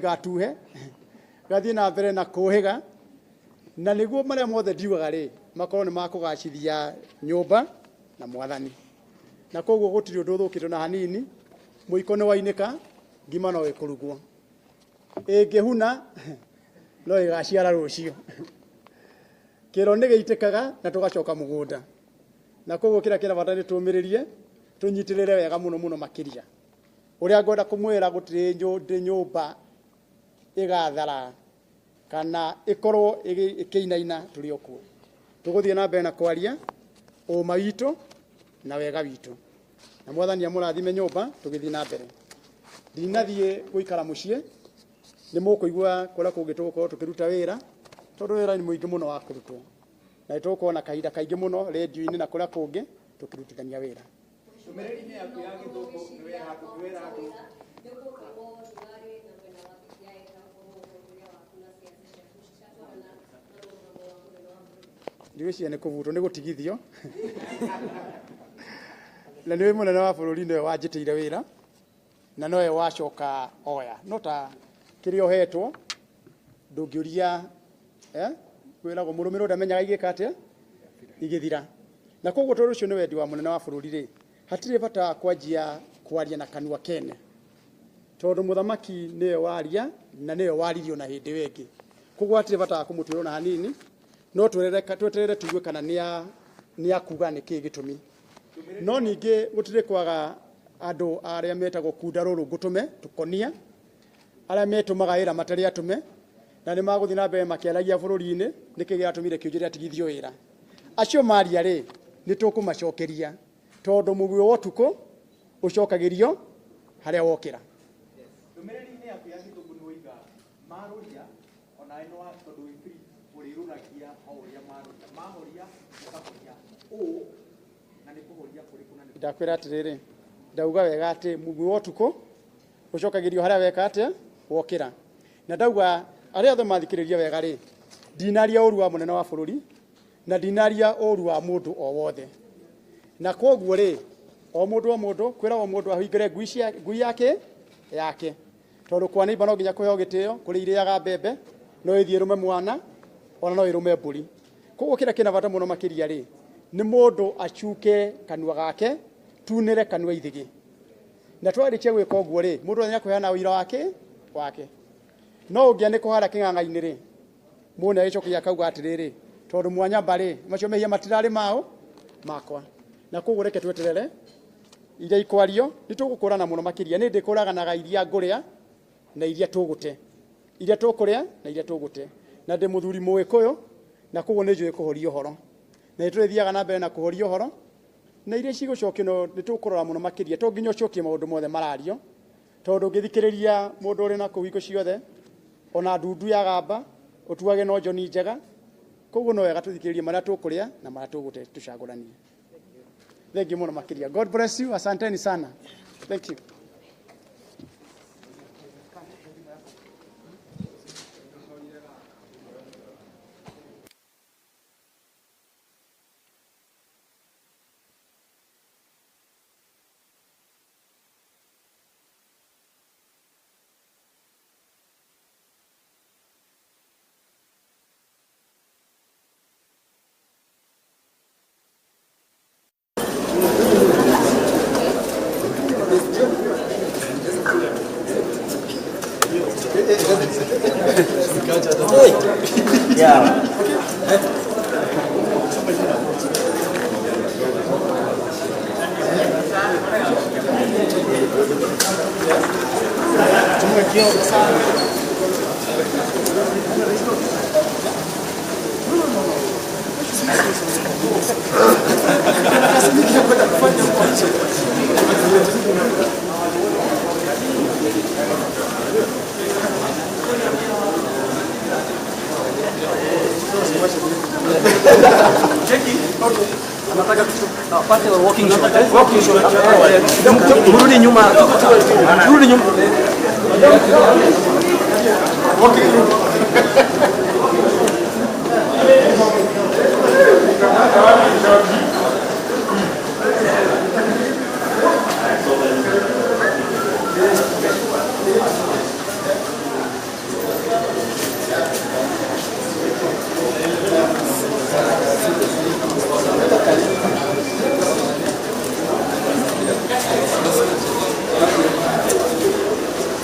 Gatigatuhe, gathiĩ na mbere na kũhĩga, na nĩguo marĩa mothe ndiugaga rĩ makorwo nĩ makũgacithia nyũmba na mwathani. Na koguo gũtirĩ ũndũ ũthũkĩte na hanini, mũiko nĩ wainĩka, ngima no ĩkũrugwo, ĩngĩhuna no ĩgaciara rũciũ. Kĩro nĩ gĩitĩkaga na tũgacoka mũgũnda, na koguo kĩrĩa kĩra bata nĩ tũmĩrĩrie, tũnyitĩrĩre wega mũno mũno makĩria. Ũrĩa ngwenda kũmwĩra, gũtirĩ nyũmba ĩgathara kana ĩkorwo ĩkĩinaina tũrĩ o kuo. Tũgũthiĩ na mbere na kwaria ũma witũ na wega witũ, na mwathani amũrathime nyũmba tũgĩthiĩ na mbere. Ndinathiĩ gũikara mũciĩ, nĩ mũkũigua kũrĩa kũngĩ tũgũkorwo tũkĩruta wĩra, tondũ wĩra nĩ mũingĩ mũno wa kũrutwo, na nĩ tũgũkorwo na kahinda kaingĩ mũno rĩndiũ-inĩ na kũrĩa kũngĩ tũkĩrutithania wĩra. Ndũmĩrĩri-inĩ yaku ya Gĩthũngũ nĩ wera andũ Ndigwĩciria nĩ kũbutwo, nĩ gũtigithio. Na nĩ mũnene wa bũrũri nĩwe wanjĩtĩire wĩra, na nowe wacoka oya. No ta kĩrĩa ũhetwo ndũngĩũria, kwĩragwo mũrũmĩrĩrwo ndamenyaga igĩka atĩa igĩthira. Na koguo tondũ ũcio nĩ wendi wa mũnene wa bũrũri rĩ, hatirĩ bata wa kwanjia kwaria na kanua kene, tondũ mũthamaki nĩwe waria na nĩwe waririo na hĩndĩ ĩyo ĩngĩ. Koguo hatirĩ bata wa kũmũtuĩra ona hanini, no tweterere tuigue kana nĩ akuga nĩkĩĩ gĩtũmi. No ningĩ gũtirĩ kwaga andũ arĩa metagwo kunda rũrũ ngũtũme tũkonia, arĩa metũmaga wĩra matarĩ atũme, na nĩ magũthiĩ na mbere makĩaragia bũrũri-inĩ nĩkĩ gĩatũmire Kĩonjũria atigithio wĩra. Acio maria rĩ, nĩ tũkũmacokeria, tondũ mũguĩ wa ũtukũ ũcokagĩrio harĩa wokĩra. Ndũmĩrĩri-inĩ yaku ya Gĩthũngũ nĩ woiga marũria onawe nĩ wa tondũ wĩ free ũrĩrũragia o ũrĩa marũria, mahoria ũkahoria ũũ, na nĩ kũhoria kũrĩkũ na nĩ Ndakwĩra atĩrĩrĩ, ndauga wega atĩ mũguĩ wa ũtukũ ũcokagĩrio harĩa weka atĩa wokĩra. Na ndauga arĩa othe mathikĩrĩria wega rĩ, ndinaria ũru wa mũnene wa bũrũri na ndinaria ũru wa mũndũ o wothe. Na koguo rĩ, o mũndũ o mũndũ kwĩragwo mũndũ ahingũre ngui cia ngui yake yake, tondũ kwa neighbor no nginya kũheo gĩtĩo. Kũrĩ irĩaga mbembe, no ĩthiĩ ĩrũme mwana, ona no ĩrũme mbũri. Koguo kĩrĩa kĩna bata mũno makĩria rĩ, nĩ mũndũ acuke kanua gake, tunĩre kanua ithĩgĩ. Na twarĩkia gwĩka ũguo rĩ, mũndũ nĩ akũheana ũira wake wake. No ũngĩanĩkwo harĩa kĩng'ang'a-inĩ rĩ, mũndũ nĩ agĩcokagia akauga atĩrĩrĩ, tondũ mwanyamba rĩ, macio mehia matirarĩ mao makwa. Na koguo reke tweterere iria ikwario, nĩ tũgũkũrana mũno makĩria. Nĩ ndĩkũraganaga iria ngũrĩa na iria tũgũte, iria tũkũrĩa na iria tũgũte. Na ndĩ mũthuri mũgĩkũyũ, na koguo nĩ njũĩ kũhoria ũhoro, na nĩ tũrĩthiaga na mbere na kũhoria ũhoro, na iria cigũcokio no nĩ tũkũrora mũno makĩria. To nginya ũcokie maũndũ mothe marario, tondũ ũngĩthikĩrĩria mũndũ ũrĩ na kũu hingo ciothe, ona ndundu yagamba ũtuage no njoni njega. Koguo no wega tũthikĩrĩrie marĩa tũkũrĩa na marĩa tũgũte, tũcagũranie. Thank you mũno makĩria. God bless you. Asanteni sana. Thank you. Mrudi nyuma. Rudi nyuma.